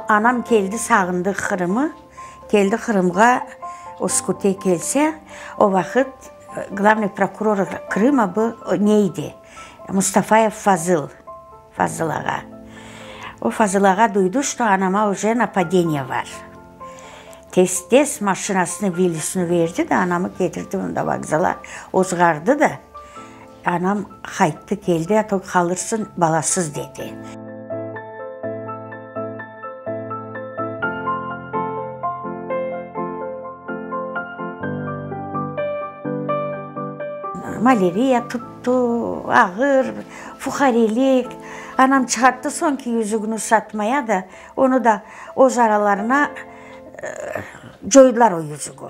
Anam keldi, sağındı Qırımı, keldi Qırımğa, Üsküte kelse, o vaqıt glavnıy prokuror Krıma bu ne edi, Mustafayev Fazıl, Fazıl ağa. O Fazıl ağa duydı, çto anama uje napadeniye bar. Tez-tez maşinasını, Villisini verdi de, anamı ketirdi mında vokzala, ozğardı da, anam qayttı, keldi, a to qalırsıñ balasız, dedi. Malâriya tuttı, ağır, fuqarelik. Anam çıqarttı soñki yüzügini satmaya da, Onı da öz aralarına coydılar o yüzügi.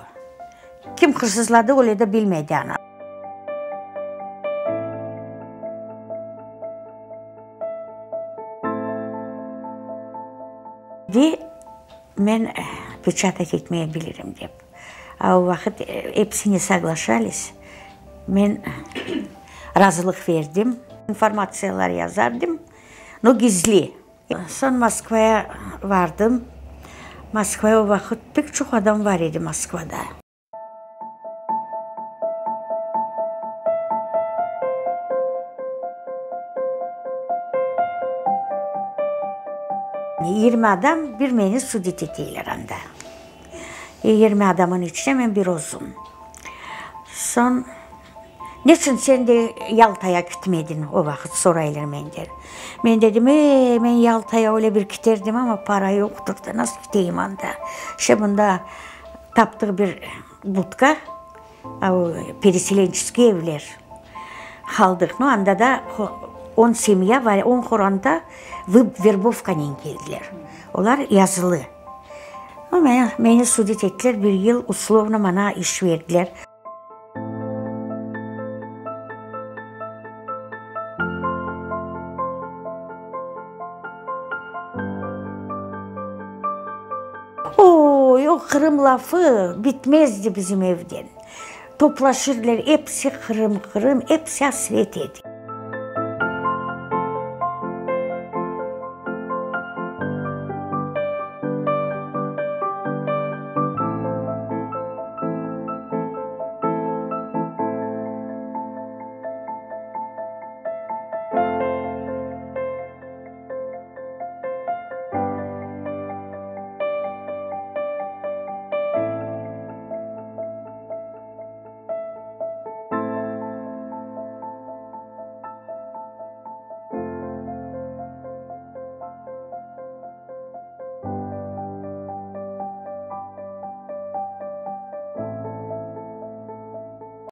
Kim hırsızladı, öyle de bilmedi ana. De, men peçatat etmeye bilirim, dep. A o vaqıt episi ne soglaşalis. Men razılıq verdim. İnformatsiyalar yazardım, no gizli. Soñ Moskvaya vardım. Moskvaya o vaqıt pek çoq adam var edi Moskvada. 20 adam bir meni sudit eteyler anda. 20 adamın içinde men bir özüm. Soñ Neçün sen de Yaltaya kitmediñ, o vaqıt soraylar menden. Men dedim, e, men Yaltaya öyle bir kiterdim, amma para yoqtır da, nasıl kiteyim anda? İşte mında taptıq bir budka, pereselençeskiy evler, qaldıq. No, anda da on semya var, on qoranta verbovkanen keldiler. Olar yazılı. Meni sudit ettiler, bir yıl uslovno maña iş berdiler. Oy, o Qırım lafı bitmezdi bizim evden. Toplaşırdılar, episi Qırım, Qırım, episi asret edi.